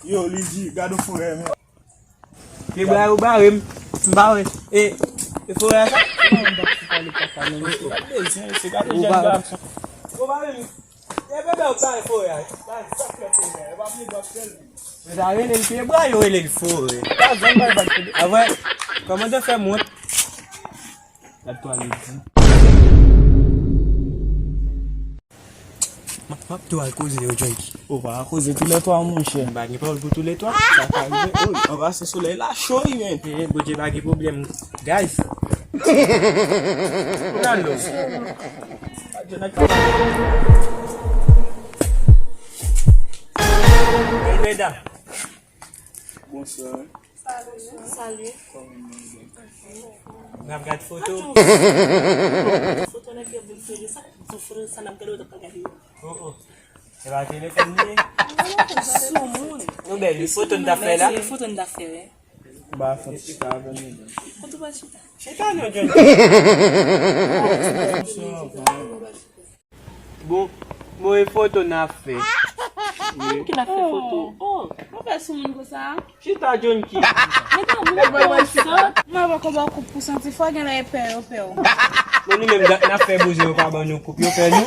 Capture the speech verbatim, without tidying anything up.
Yo, li di, gade yon forè, men. Pye bra yo bare m. M pa wè. E, e forè a sa? Non, m pa t pale papa, non, mesye. Pa bezwen, mesye, gade jèn gason. Ou bare m. E bebe, ou bare forè a. Bare sa fè forè a. E pa vle bòs fè l. Yo ta rele l pye bra, yo rele l forè. Pa janm bay bak. Avè, kòmandan fè m wont. Gad twalèt, wi. M ap, m ap tou al koze yo, Junkie. Ou pa koze toulètwa, monchè. M pa gen pawòl pou toulètwa. Sa ka rive. Oh, anba se solèy la cho, wi, men. Eh, Bondye pa gen pwoblèm. Guys. Ou nan nou. Hey, medam. Bonswa. Salut. N ap gad foto. Foto nèg yo vin fere sa, foto sa n ap gade, w t ap gade yo. Oh, oh. Se pa telefòn li ye? Sou moun. Nou bèl, wi, foto n t ap fè la. Foto n t ap fè, wi. Ba fòt chita avè nou. Foto pa chita. Chita non, John. Bon, bon, e foto n ap fè. Ki n ap fè foto? Oh, oh, mwen fè sou moun konsa. Chita, John Key. Mwen pa moun konsa. Mwen pa konba koup pou santi fò gen lè pè yo pè w. Bon, nou menm, n ap fè bouzen, yo pa ban nou koup, yo pè nou.